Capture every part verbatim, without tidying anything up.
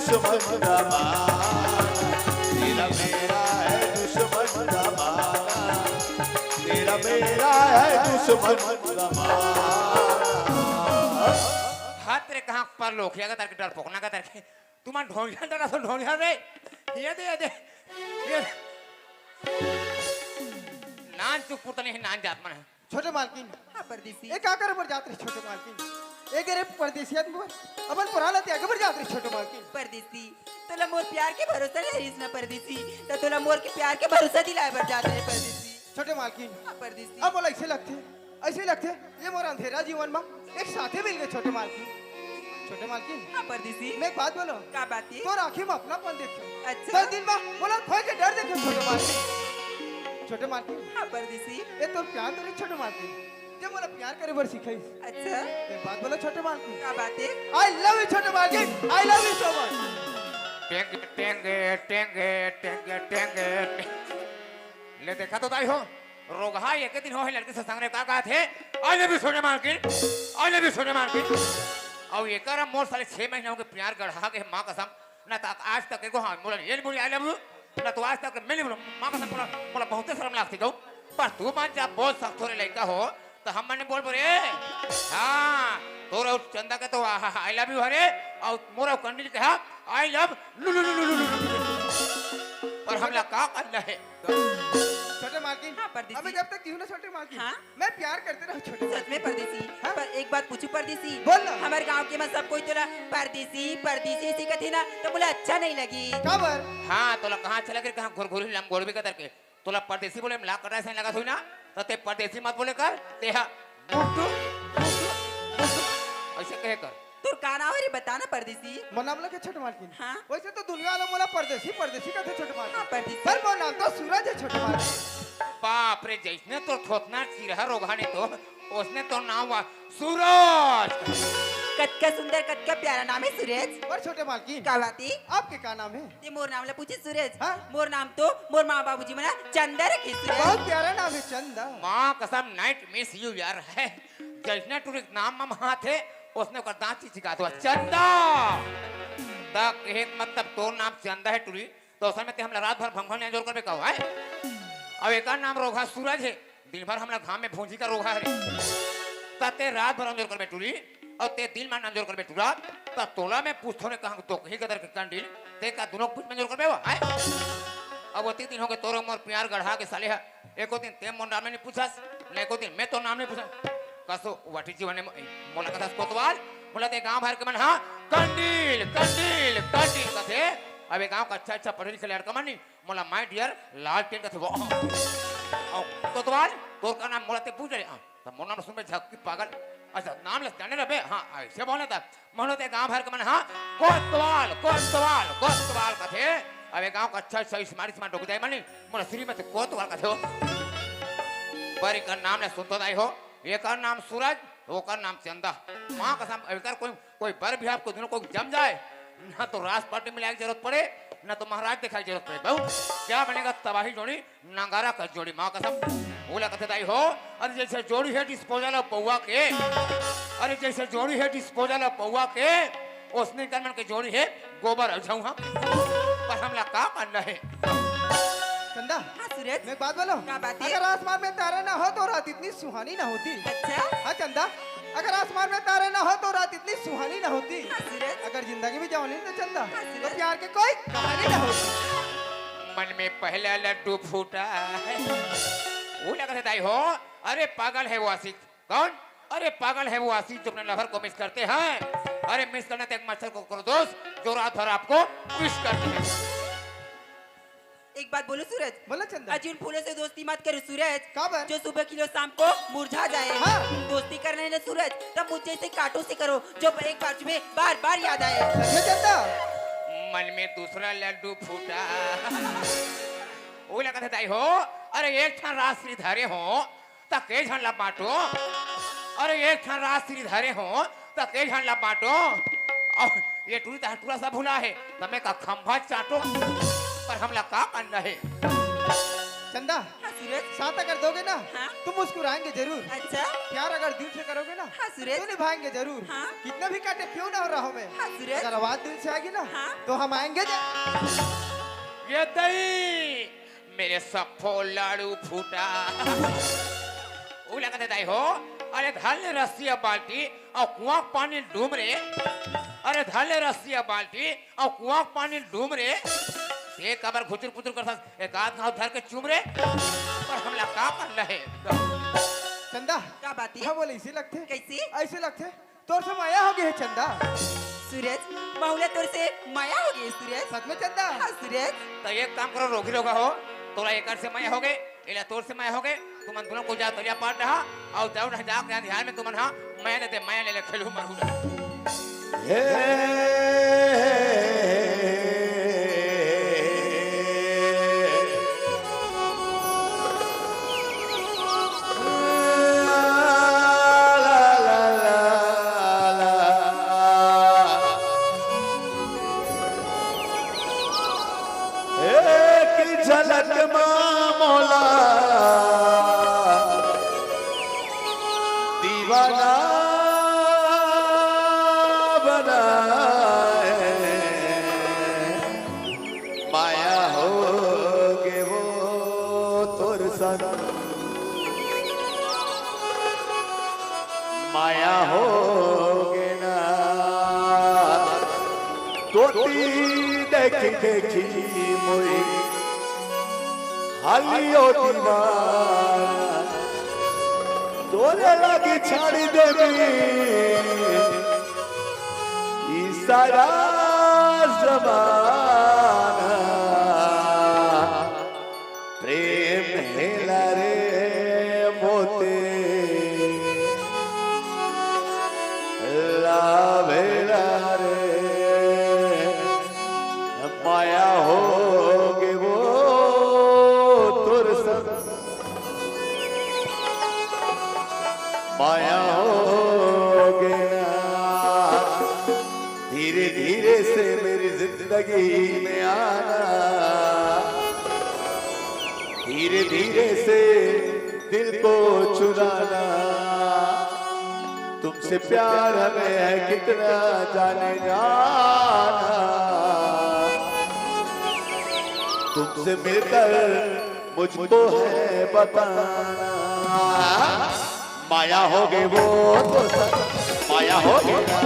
दुश्मन जमाना, तेरा मेरा है दुश्मन जमाना, तेरा मेरा है दुश्मन जमाना। हाथ रे कहाँ पर लोखिया का तरके, डरपोकना का तरके। तुमन ढोंगिया डरा सो ढोंगिया रे। ये दे, ये दे। ये नान चुप पुरता नहीं, नान जात मन है। छोटे मालकिन। हाँ, परदेसी। ए, का करे बर जात रहे छोटे मालकिन? ए, करे परदेसियत बर अपन पुराना त्यागे बर जात रहे छोटे मालकिन। परदेसी, तोला मोर प्यार के भरोसा नहीं रहिस ना परदेसी, त तोला मोर के प्यार के भरोसा दिलाए बर जात रहे परदेसी। छोटे मालकिन। हाँ, परदेसी। अब मोला ऐसे लगथे, ऐसे लगथे, ये मोर अंधेरा जीवन मा एक साथी मिल गए छोटे मालकिन। छोटे मालकिन। हाँ, परदेसी। मैं एक बात बोलो। का बात है? तोर आँखी में अपनापन देखे। अच्छा। तोर दिल में मोला खोए के डर देखे छोटे मालकिन। छोटे मालकिन। हाँ, परदेसी। ये तोर प्यार तो नहीं छोटे मालकिन, जे मोला प्यार करे बर सिखाइस। अच्छा। एक बात बोलो छोटे मालकिन। का बात है? I love you छोटे मालकिन, I love you so much। टेंगे, टेंगे, टेंगे, टेंगे, टेंगे। ले देखा तो दाई हो, रोगहा एक दिन हो है लड़की से संग रे का कहत हे, I love you छोटे मालकिन, I love you छोटे मालकिन। अउ एकर मोर साले छह महीना हो गए प्यार गढ़ा के माँ कसम, ना तक आज तक एको हाँ मोला ये बोली I love you, ना तो आज तक मैं नहीं बोला माँ कसम, मोला, मोला बहुते शर्म लागती कहूँ। पर तू मन जब बोल सकथो रे लइका हो, तो हम मन बोल बोले, हाँ, तोर अउ चंदा के तो I love you हरे, अउ मोर अउ कंडील के हाँ, I love लु लु लु लु लु लु लु। पर हमला का करना है? छोटे मालकिन। हाँ, परदेसी। अबे जब तक क्यों ना छोटे मालकिन। हाँ? मैं प्यार करते रहो छोटे सच मालकिन। में परदेसी। हाँ? पर एक बात पूछू परदेसी। बोल ना। हमारे गांव के में सब कोई तोला परदेसी, परदेसी ऐसी कथे ना, तो मोला अच्छा नहीं लगी। काबर? हाँ, तोला कहाँ अच्छा लगे, कहाँ घुरघुरी लंगोड़बी का तरके। तोला परदेसी बोले में लाख कटाए से लगा थोड़ी ना, तो ते परदेसी मत बोले कर, ते हा बुड्ढू, बुड्ढू, बुड्ढू, ऐसे कहे कर। तोर का नाम है रे, बता ना परदेसी। मोर नाम लगे छोटे मालकिन। हाँ। वैसे तो दुनिया वाला मोला परदेसी, परदेसी कहथे छोटे मालकिन। हाँ, परदेसी। पर मोर नाम तो सूरज है छोटे मालकिन। बाप रे, जैसने तोर थोथना चिरहा रोगहा ने तो, ओसने तोर नाम वा सूरज। कतका सुंदर, कतका प्यारा नाम है सूरज। पर छोटे मालकिन। का बात है? आपके का नाम है? ते मोर नाम ला पूछे सूरज। हाँ? मोर नाम तो मोर माँ बाबूजी मना चंदा रखे सूरज। बहुत प्यारा नाम है चंदा। माँ कसम, night miss you यार है। जैसने टूरी नाम मम हाथ है, ओसने ओकर दांत चिचिका दो चंदा। तक एक मतलब तोर नाम चंदा है टूरी, तो ओसन में ते हमला रात भर भंगभंग नंजोर करबे का है? अब एकर नाम रोगहा सूरज है, दिन भर हमला घाम में भूंजी का रोगहा है रे। त ते रात भर नंजोर करबे टूरी, अउ ते दिन में नंजोर करबे टूरा, त तोला मैं पूछथों रे कहाँ दोकही गदर के कंडील, ते का दुनों के बीच में नंजोर करबे वो, हैं? अब ओती दिन हो गए तोर मोर प्यार गढ़ा के साले हा, एको दिन ते मोर नाम नहीं पूछस, न एको दिन मैं तोर नाम नहीं पूछस। कसो, what is your name? मोला कथस कोतवाल, मोला ते गांव भर के मन हा, कंडील, कंडील, कंडील कथे। अब ये गांव का अच्छा, अच्छा पढ़े लिखे लड़का मन नहीं, मोला my dear लालटेन कथे वो। अउ कोतवाल, तोर का नाम मोला ते पूछ ले, हाँ। त मोर नाम सुन बे झक्की पागल। अच्छा, नाम ले जाने रहे बे, हाँ, ऐसे बोले था। मोला ते गांव भर के मन, हाँ, कोतवाल, कोतवाल, कोतवाल कथे। अब ये गांव का अच्छा, अच्छा स्मार्ट, स्मार्ट डोक जाए मनी, मोला श्रीमती कोतवाल कथे वो। पर एकर नाम ले सुनतो दाई हो, एकर नाम सूरज, ओकर नाम चंदा। माँ कसम, एकर कोई, कोई बर बिहाव को दुनों कोई जम जाए, ना तो रास पार्टी मिलाए की जरूरत पड़े, ना तो महाराज दिखाई जरूरत पड़े। बहू, क्या बनेगा तबाही जोड़ी, नंगारा का जोड़ी, माँ कसम। ओला कथे दाई हो, अरे जैसे जोड़ी है डिस्पोजल और पौवा के, अरे जैसे जोड़ी है डिस्पोजल और पौवा के, ओसने कर मन के जोड़ी है गोबर अउ झउहा। पर हमला का मानना है? चंदा, हाँ, सूरज। मैं एक बात बोलो? का बात है? अगर आसमान में तारे ना हो तो रात इतनी सुहानी ना होती। अच्छा? हाँ चंदा, अगर आसमान में तारे ना हो तो रात इतनी सुहानी ना होती। हाँ, सूरज। अगर जिंदगी में जवानी ना चंदा, हाँ, तो सूरज। प्यार के कोई कहानी ना होती। मन में पहला लड्डू फूटा है। वो लगा था दाई हो, अरे पागल है वो आशिक। कौन? अरे पागल है वो आशिक जो अपने लवर को मिस करते हैं। अरे मिस करना तो एक मच्छर को करो दोस्त, जो रात भर आपको विश करते हैं। एक बात बोलूं सूरज? बोलो चंदा। अजी उन फूलों से दोस्ती मत करो सूरज। काबर? जो सुबह खिलो शाम को मुरझा जाए। हाँ। दोस्ती करना है ना सूरज, तब मुझ जैसे कांटों से करो, जो एक बार तुम्हें बार बार याद आए। सच में चंदा? मन में दूसरा लड्डू फूटा। वो लगा था दाई हो, अरे एक ठन रास श्री धरे हो, त के झन ला बांटो। अरे एक ठन रास श्री धरे हो, त के झन ला बांटो। अउ ये टूरी तहर टूरा सब भुला है, त मैं का खंभा चाटो। पर हमला का करना है? चंदा, सूरज। साथ अगर दोगे ना, हाँ। तो मुस्कुराएंगे जरूर। अच्छा। प्यार अगर दिल से करोगे ना, हाँ सूरज। तो निभाएंगे जरूर। हाँ। कितना भी काटे क्यों ना हो राहों में, हाँ सूरज। अगर आवाज दिल से आएगी ना, हाँ। तो हम आएंगे जरूर। ये दई, मेरे सफो लाड़ू फूटा। उ लगत हे दाई हो, अरे धर ले रस्सी अउ बाल्टी अउ कुआं के पानी डूम रे। अरे धर ले रस्सी अउ बाल्टी अउ कुआं के पानी डूम रे। ते काबर घुचुर पुचुर करथस, एक आध घांव धर के चूम रे। पर हमला का करना हे? चंदा, का बात हे? हाँ, बोले, ऐसे लगथे। कैसे? ऐसे लगथे। तोर से माया हो गे हे चंदा। सूरज, महू ला तोर से माया हो गे हे सूरज। सच में चंदा? हाँ सूरज। त एक काम करो रोगी लोग हो, तोला एकर से माया हो गे, एला तोर से माया हो गे, तुमन दूनों कोई जाव तरिया पार डहा, अउ जाव डहा जाके ध्यान में तुमन हा माया देते, माया ले ले खेलहू मरहू ना। हे, ला, ला, ला, ला। एक झलक मा मोला दीवाना बनाए। माया हो गे वो तोर संग, माया हो गे ना। तोती देखी देखी मोरी हाली ओ दीवाना, तोरे लागी छाड़ी देबी ई सारा जमाना। प्रेम हेला रे मोते लावेला रे, माया हो गे वो तोर संग, माया हो गे ना। धीरे धीरे से मेरी जिंदगी में आना, धीरे धीरे से दिल को चुराना। तुमसे प्यार हमें है कितना जाने जाना, तुमसे मिलकर मुझको है बताना। माया हो गे वो तोर संग, माया हो गे ना,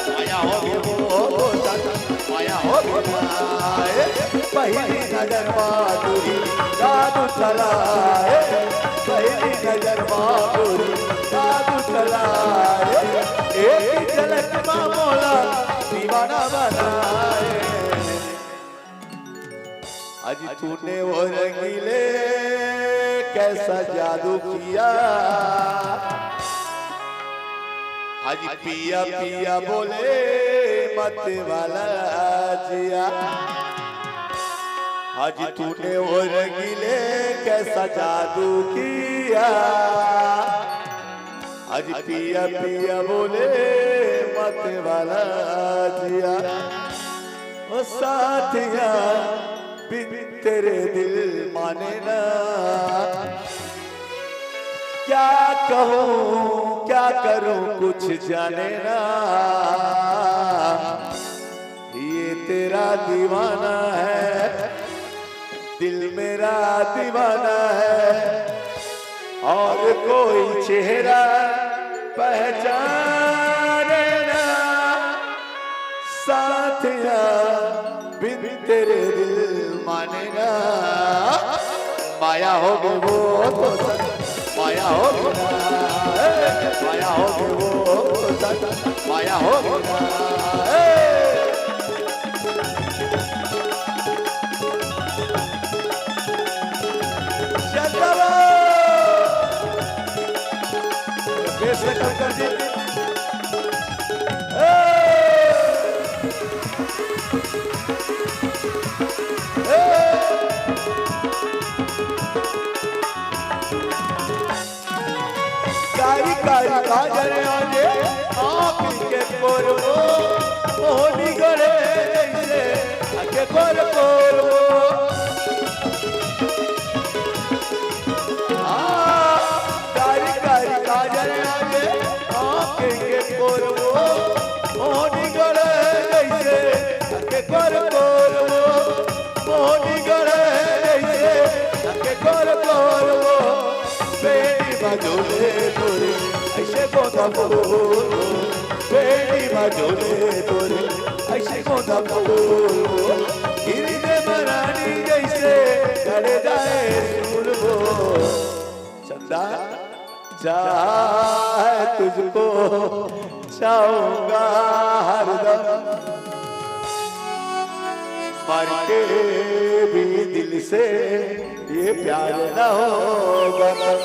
माया हो गे वो तोर संग, माया हो गे ना। ए, पहली नजर मा तुही जादू चलाए, पहली नजर मा तुही जादू चलाए। एक झलक मा मोला दीवाना बनाए। आज तूने वो रंगीले कैसा जादू किया, आज पिया पिया बोले मत वाला जिया। आज तूने वो रंगीले कैसा जादू किया, आज पिया पिया बोले मत वाला जिया। ओ साथिया, बिन तेरे दिल माने ना। क्या कहूँ क्या करूँ कुछ जाने ना। ये तेरा दीवाना है, दिल मेरा दीवाना है, और कोई चेहरा पहचाने ना। साथिया, बिन तेरे दिल माने ना। माया हो गे वो तोर संग, माया हो गे ना, ए, माया हो गे वो तोर संग, माया हो गे ना, ए। चंदवा। बेस से कम कर दीजिए। ए! ए! कारी कारी काजर आगे आप के कोरबो, मोहनी गले जैसे आगे कोर कोरबो। तोरे तोरे ऐसे गोंदा फूल वो, गिरी दे मरानी जैसे गले जाए सूल वो। चंदा, चाहे तुझको चाहूंगा हरदम, मर के भी दिल से ये प्यार न होगा कम।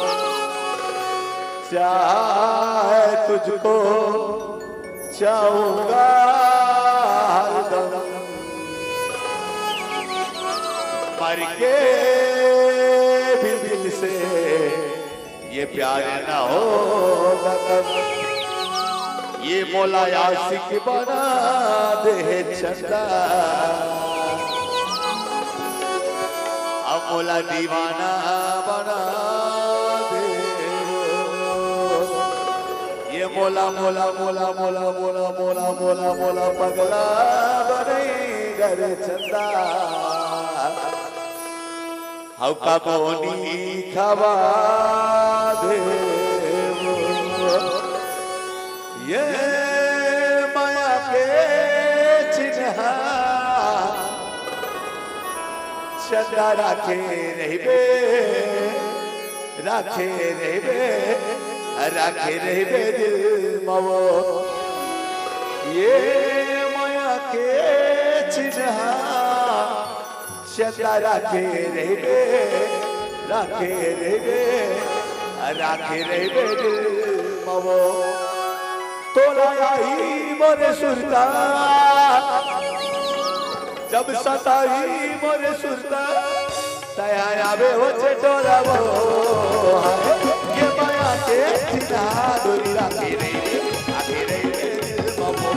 चाहे तुझको चाहूंगा हरदम, मर के भी दिल से ये प्यार ना होगा कम। ये मोला आशिक बना दे चंदा, अब मोला दीवाना बना दे। ये मोला मोला मोला मोला मोला मोला मोला मोला पगला बनई डरे चंदा। हव का बोनी खवा दे ये माया के चिन्हा। चंदा राखे रहिबे, राखे रहिबे, राखे रहिबे दिल मवो। ये माया के चिन्हा, चंदा राखे रहिबे, राखे रहिबे, राखे रहिबे दिल मवो। तोला आही मोरे सुरता, जब सताही मोरे सुरता, तया आवे हो चटोरा वो। ये माया के चिन्हा, दूरी राखे रहिबे, राखे रहिबे दिल मवो।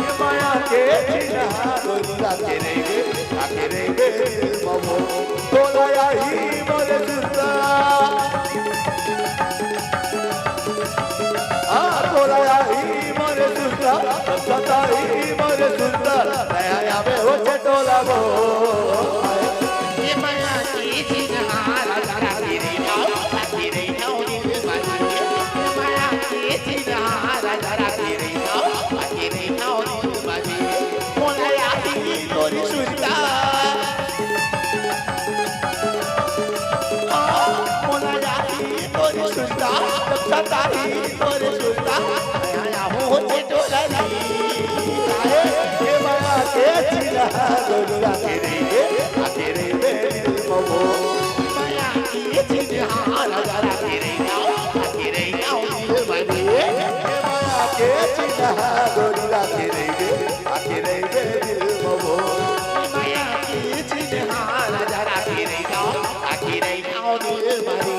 ये माया के चिन्हा, दूरी राखे रहिबे, राखे रहिबे दिल मवो। तोला आही मोरे सुरता। आ, तोला आही मोरे सुरता, सताही मोरे सुरता, नया आवे हो चटोला वो। ये माया के चिन्हा, राजा राखे रहिबे, राखे रहिबे दिल मवो। ये माया के चिन्हा, राजा राखे रहिबे, राखे रहिबे दिल मवो। मोला आही तोरी सुरता। आ, मोला आही तोरी सुरता, सताही तोरी सुरता, आया हो जे डोलरी। आए, ये माया के चिन्हा, गोरी राखे रहिबे, राखे रहिबे दिल मवो। माया के चिन्हा, राजा राखे रहिबे, राखे रहिबे दिल मवो। ये माया के चिन्हा, गोरी राखे रहिबे, राखे रहिबे दिल मवो। माया के चिन्हा, राजा राखे रहिबे, राखे रहिबे दिल मवो।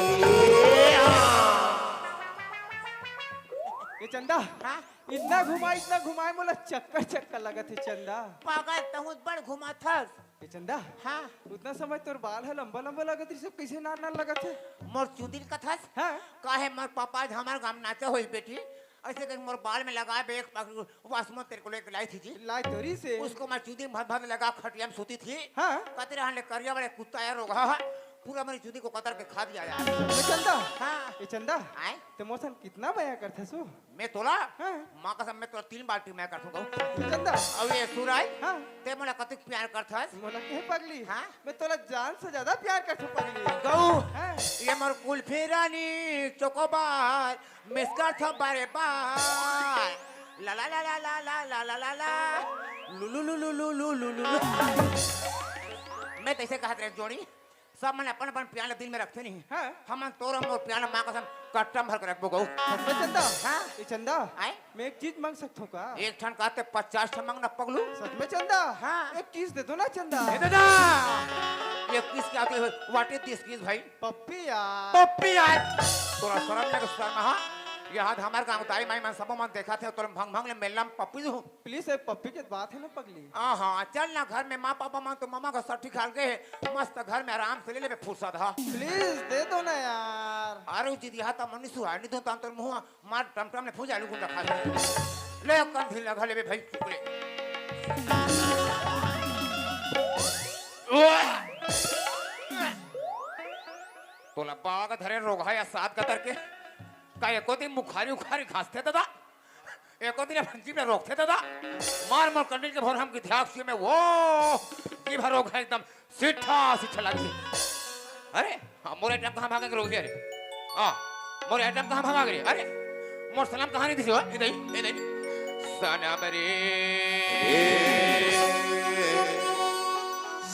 ए चंदा, हाँ? इतना घुमाए, इतना घुमाए, मोला चक्कर चक्कर लगत हे चंदा। पागल, तहूँ बड़ घुमाथस। ए चंदा, हाँ। उतना समय तोर बाल ह लंबा लंबा लगत रहिस, अब कइसे नान नान लगत हे? मोर चुंदी ल कथस? हाँ। काहे मोर पापा आज हमर गाँव नाचा होही बेटी, अइसे कहिके मोर बाल में लगाए बे एक पाक वासमो तेल को लेके लाई थी जी। लाई तोरी से। उसको मैं चुंदी में भर भर लगा खटिया में सोती थी। हाँ। कते रहन ले करिया वाले कुत्ता यार रोगहा है, पूरा मेरी चुंदी को कतर के खा दिया यार। ए चंदा। हाँ। ए चंदा। आए? ते मोर सन कितना मया करथस ओ? मैं तोला? हाँ। माँ कसम, मैं तोला तीन बाल्टी मया करथूं कहूँ। चंदा। अउ ये सुराय? हाँ। ते मोला कतिक प्यार करथस? मोला कहे पगली? हाँ। मैं तोला जान से ज्यादा प्यार करथूं पगली। गऊ। हाँ। ये मोर कुल्फी रानी चोकोबार, मिस करथों बारे बार। ला ला ला। लू लू लू। मैं तइसे कहत रहे जोड़ी, सब मन अपन अपन प्यार ल दिल में रखथे नहीं। हाँ। हमन तोर मोर प्यार ल माँ कसम कट्टा में भर के रखबो गऊ। सच में चंदा? हाँ। ए चंदा, आए? मैं एक चीज मांग सकथों का? एक ठन का ते पचास ठन मांगना पगलू। सच में चंदा? हाँ। एक किस दे दो ना चंदा। ए दादा, ये किस क्या होती है? What is this kiss भाई? पप्पी यार। पप्पी यार। तोला शरम लगे शरम, हाँ? यहाँ हमार गाँव दाई माई मन सबो मन देखथे, तोला भंग भंग ले मेलना में पप्पी दूँ। Please, एक पप्पी के बात हे ना पगली। हाँ, हाँ, चल ना घर में, माँ पापा मन तो ममा का सठी खाल गए हे, मस्त घर में आराम से ले लेबे फुर्सत हा। Please, दे दो ना यार। अरे जिदिया त मनी सुहानी दो तान तोर मुँह मार टमटम ले फूजा लुकुन रखा। ले कंधी लगा लेबे भाई चुकले। तोला बाग धरे रोगहा या सात गतर के, का एको दिन मुखारी उखारी घासथे दादा? एको दिन अपन जीभ ला रोकथे दादा। मार मोर कंडील के भोर हम गिद्धाक्षी में वो जीभ रोग है एकदम सिट्ठा सिट्ठा लगथे। अरे, हाँ, मोर आइटम कहाँ भागा के रोही रे? हाँ, मोर आइटम कहाँ भागा के रे? अरे, मोर सनम कहाँ नहीं दिखे हो? इधर ही, इधर ही। सनम रे,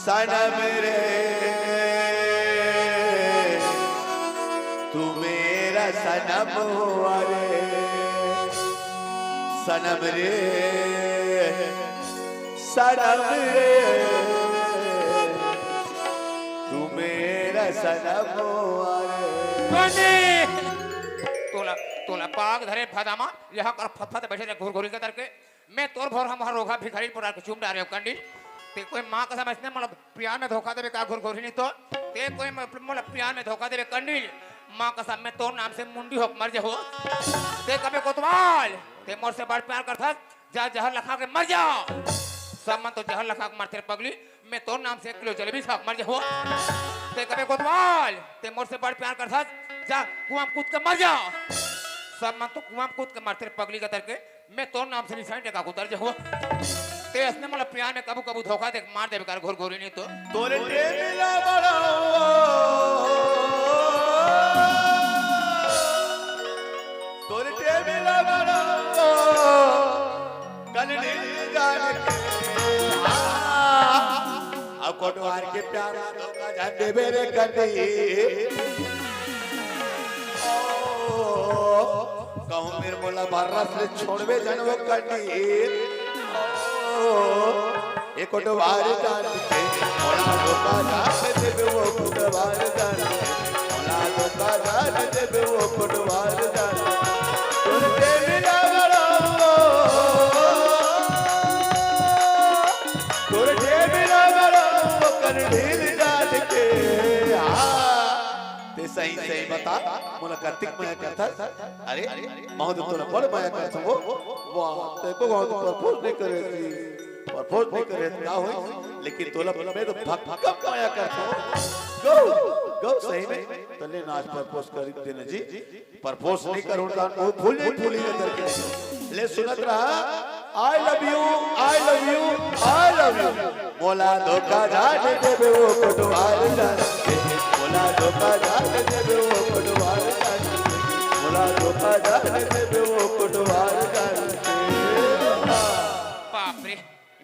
सनम रे, तू मेरा सनम हुआ रे। सनम रे, सनम रे, तू मेरा सनम हुआ रे। कोनी? तोला, तोला पाग धरे फदामा, यहाँ कर फत फत बैठे रहे घुरघुरी के तरके। मैं तोर भोर हम हर रोगा भिखारी पोटार के चूम डारे हो कंडी। ते कोई माँ कसम ऐसने मतलब प्यार में धोखा देवे का घुरघुरी नहीं तो। ते कोई म-, मतलब प्यार में धोखा देवे कंडी। माँ कसम मैं तोर नाम से मुंडी होक मर जाहूँ। ते कबे कोतवाल, ते मोर से बड़ प्यार करथस, जा जहर लखा के मर जा। सब मन तो जहर लखा के मरथे रे पगली, मैं तोर नाम से एक किलो जलेबी खा के मर जाहूँ। ते कबे कोतवाल, ते मोर से बड़ प्यार करथस, जा कुआं में कूद के मर जा। सब मन तो कुआं में कूद के मरथे रे पगली के तरके, मैं तोर नाम से रिसाइन टेका के उतर जाहूँ। ते असने मोला प्यार में कभू कभू धोखा दे के मार देबे कर घुरघुरी नहीं तो। तोरे टेमिला बड़ा, तोरे टेमिला बड़ा, कन नींद जान के। आ, अब कोटवार के प्यार धोखा जान देबे रे कंडी। ओ, कहूँ मेर मोला भर्रस ले छोड़बे जन वो कंडी। ओ, एक कोटवार जान के, मोला धोखा जान देबे वो कोटवार जान के, मोला धोखा जान देबे वो कोटवार जान के। तोर टेमिला बड़ा, तोर टेमिला बड़ा, कन ढील जान के। हाँ। ते सही सही बता, मोला कतिक मया करथस? अरे, महूँ तो तोला बड़ मया करथों वो। वाह, ते को गाँव तो परपोज नहीं करे थी, परपोज नहीं करे थी, का होई? लेकिन तोला मैं तो भक्कम मया करथों। गो, गो सही में, तले नाच परपोज कर देना जी। परपोज नहीं करूँ तो वो फूल नहीं फूली अंदर के। ले सुनत रहा। I love you, I love you, I love you। मोला धोखा जान देबे वो कोटवार जान के, मोला धोखा जान देबे वो कोटवार जान के, मोला धोखा जान देबे वो कोटवार जान के। बाप रे,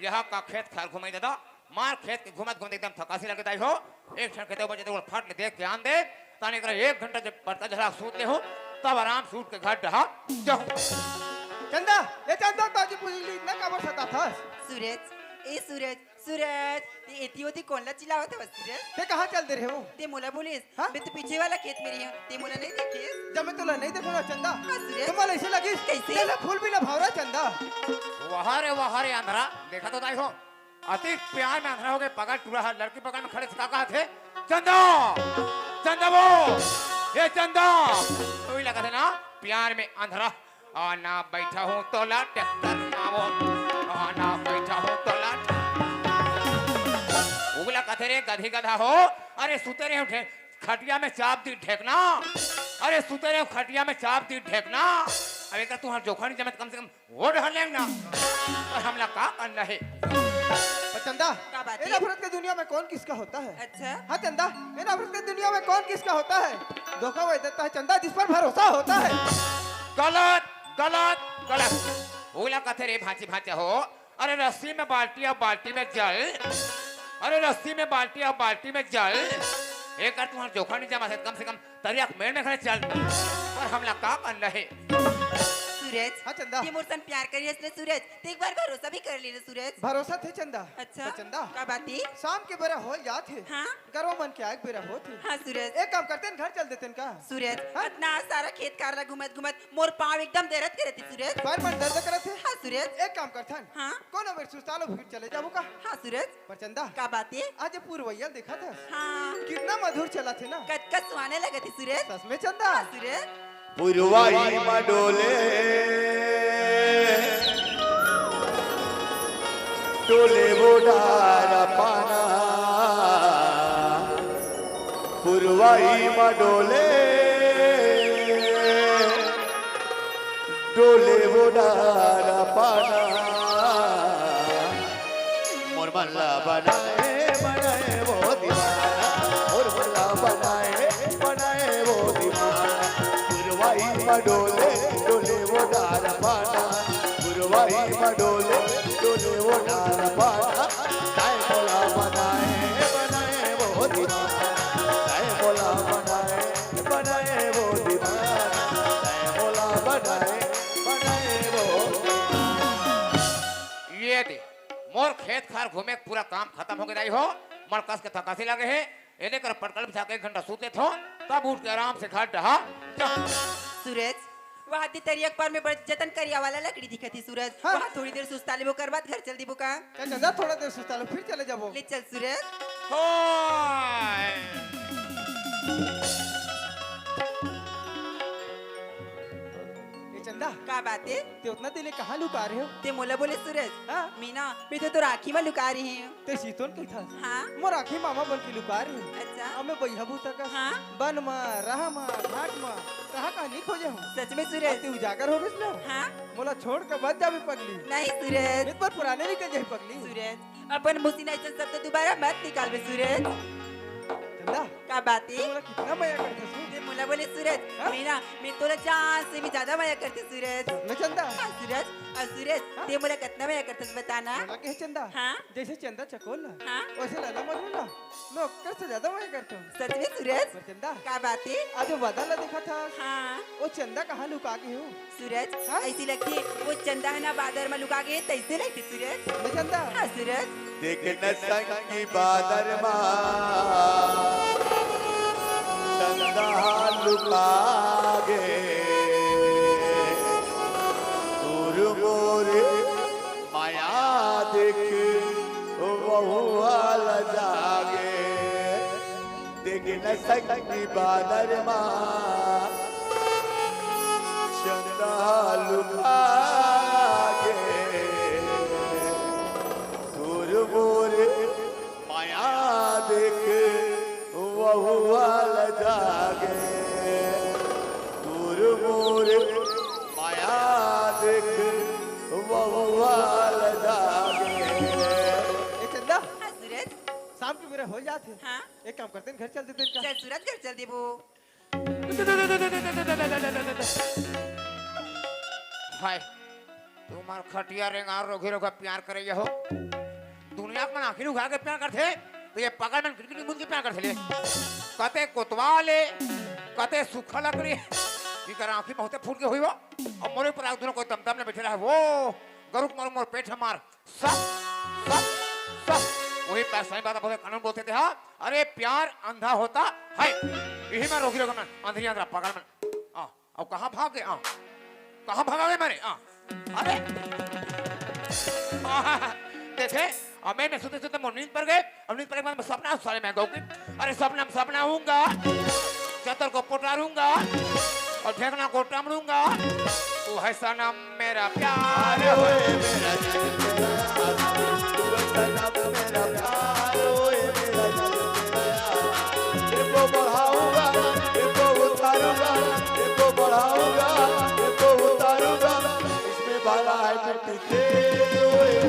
यहाँ का खेत खार घुमाई दादा, मार खेत के घूमत घूमत एकदम थकासी लगे दाई हो। एक क्षण खेते बचे तो फट ले देख के आन दे, ताने एकरा एक घंटा जब पड़ता झला सूत ले हो, तब आराम से उठ के घर डहा जाहूँ। चंदा, ए चंदा, ताजी पुजली इतना काबर सताथस? सूरज, ए सूरज, सूरज, ते एती ओती कोन ला चिल्लावत हवस सूरज? ते कहाँ चल दे रहे हो? ते मोला बोलिस, हाँ? मैं तो पीछे वाला खेत में रही हूँ, ते मोला नहीं देखिस? जब मैं तोला नहीं देखो ना चंदा, हाँ, सूरज। तो मोला ऐसे लगिस, कैसे? तेला फूल भी ना भावरा चंदा। वाह रे, वाह रे अंधरा, देखा तो दाई हो, अति प्यार में अंधरा हो गए, पगल टूरा है, लड़की पगल में खड़े से का कहा थे? चंदा, चंदा वो, ये चंदा, तो ही लगा थे ना प्यार में अंधरा। आना बैठा हूँ तोला ट्रैक्टर ना वो, आना बैठा हूँ तोला। उगला कथे रे गधी गधा हो, अरे सुते रहे उठे, खटिया में चाप दी ढेकना। अरे सुते रहे खटिया में चाप दी ढेकना। अब एक तुम्हारा जोखा नहीं जमत, कम से कम वो डहर लेंग ना। और हमला का करना है? पर चंदा, का बात ए है? नफरत की दुनिया में कौन किसका होता है? अच्छा। हाँ चंदा, ए नफरत की दुनिया में कौन किसका होता है? धोखा वही देता है चंदा जिस पर भरोसा होता है। गलत, गलत, गलत। ओला कथे रे भांची भांचा हो। अरे रस्सी में बाल्टी और बाल्टी में जल। अरे रस्सी में बाल्टी और बाल्टी में जल। एक बार तुम्हारा जोखा नहीं जमा सकता, कम से कम तरिया के मेड़ में खड़े चल। पर हमला का करना है? सूरज, हाँ, चंदा। ये मोर सन प्यार करियस रे सूरज, ते एक बार भरोसा भी कर ले रे सूरज। भरोसा थे चंदा। अच्छा, पर चंदा, का बात है? शाम के बेरा हो जात हे। हाँ। गरवा मन के आग बेरा होत हे। हाँ सूरज। एक काम करते हैं, घर चल देते हैं का? सूरज, हाँ? इतना सारा खेत खार ला घूमत घूमत मोर पाँव एकदम दर्द करत हे सूरज। पैर मन दर्द करत हे? हाँ सूरज। एक काम करथन। हाँ। कोनो मेर सुस्तालो फिर चले जाबो का? हाँ सूरज। पर चंदा, का बात है? आज पुरवैया देखा था? हाँ। कितना मधुर चला थे ना? कतका सुहाने लगा थे सूरज। सच में चंदा? हाँ सूरज। पुरवाई मा डोले, डोले वो डारा पाना। पुरवाई मा डोले, डोले वो डारा पाना। मोर मन ला बनाए, बनाए वो दीवाना। मोर मन ला बनाए, बनाए वो दीवाना। पुरवाई म डोले, डोले वो डारा पाना। पुरवाई म डोले, डोले वो डारा पाना। ताए मोला बनाए, बनाए वो दीवाना। ताए मोला बनाए, बनाए वो दीवाना। ताए मोला बनाए, बनाए वो। ये दे, मोर खेत खार घूमे के पूरा काम खतम हो गे दाई हो। मोर कस के थकासी लगे हे, एदे कर पटकल बिछा के एक घंटा सूत लेथो, तब उठ के आराम से घर डहा जा। सूरज, वहाँ दी तरिया के पार में बड़ जतन करिया वाला लकड़ी दिखत ही सूरज। हाँ। वहाँ थोड़ी देर सुस्ता लेबो, कर बाद घर चल दीबो का? क्या चंदा, थोड़ा देर सुस्ता लो, फिर चले जाबो। ले चल सूरज। होय। ए चंदा, का बात हे? ते उतना देर ले कहाँ लुका रहे हो? ते मोला बोले सूरज। हाँ। मीना, मैं तो तोर आँखी में लुका रही हूँ। ते सीतोन कही था। हाँ। मोर आँखी मामा बन के लुका रहे हो। अच्छा। अब मैं बइहा बूता का। हाँ। बन मा, राह मा, घाट मा, कहाँ कहाँ नहीं खोजे हूँ। सच में सूरज। अब ते उजागर हो गइस ना। हाँ। मोला छोड़ के मत जाबे पगली। नहीं सूरज। मैं तो पुराने निकल जाए पगली। सूरज, अपन मुसी नाई चल शब्द दोबारा मत निकालबे सूरज। चंदा, का बात हे? तू मोला कितना मया करथस हो? ते मोला बोले सूरज, हाँ? मीना, मैं तोला जान से भी ज्यादा मया करते सूरज। मैं चंदा? हाँ सूरज, और सूरज, हाँ? ते मोला कितना मया करते बताना? मोला के चंदा? हाँ? जैसे चंदा चकोर ला, हाँ? वैसे लैला मजनू ला, मैं ओकर से ज्यादा मया करता हूँ। सच में सूरज? पर चंदा, का बात हे? आज वो बादल ला देखा था। हाँ। वो चंदा कहाँ लुका गे हो? सूरज, हाँ? ऐसी लगती वो चंदा है ना बादर में लुका गे, तैसे लगती सूरज। मैं चंदा? हाँ सूरज। देख न संगी बादर मा चंदा लुका गे, दूर मोर माया देख वहू वाला जागे। देख न संगी बादर मा चंदा लुका गे, दूर मोर माया देख वहू वाला जागे, दूर मोर माया देख वहू वाला जागे। ए चंदा, हाँ सूरज। शाम के बेरा हो जात हे। हाँ। एक काम करते हैं, घर चल देते हैं का? चल सूरज, घर चल देबो। हाय, तुम्हार खटिया रेंगार रोगी रोगा प्यार करे हो। दुनिया के मन आँखी उघार के प्यार करथे, तो ये पागल मन किटकिट मुंद के प्यार करथे ले। कते कोतवाल ए, कते सूखा लकड़ी, इकर आँखी बहुते फूट के हुई हो। अब मोरे पर आग दोनों कोई तमतम में बैठे रहे, वो गरुक मारो मोर पेट हमार। सब, सब, सब। वही पैसा ही बात बोले, कानून बोलते थे, हाँ? अरे प्यार अंधा होता है। यही मैं रोगी रोगा मन, अंधरी अंधरा पागल मन। हाँ, अब कहाँ भाग गए? हाँ, कहाँ भागा गए मारे? हाँ, अरे, हाँ, देखे, अब मैं, मैं सुते सुते मोर नींद पर गए। अब नींद पर एक बार मैं सपना साले मैं गौ की, अरे सपना में सपना हूँगा, चतर को पोटारूंगा और ढेकना को टमरूंगा। तू है सनम मेरा प्यार। अरे होए मेरा दिल मेरा, तू है सनम मेरा प्यार, होए मेरा दिल मेरा। इनको बढ़ाऊंगा, इनको उतारूंगा, इनको बढ़ाऊंगा, इनको उतारूंगा। इसमें भला है मिट्टी तेल, होए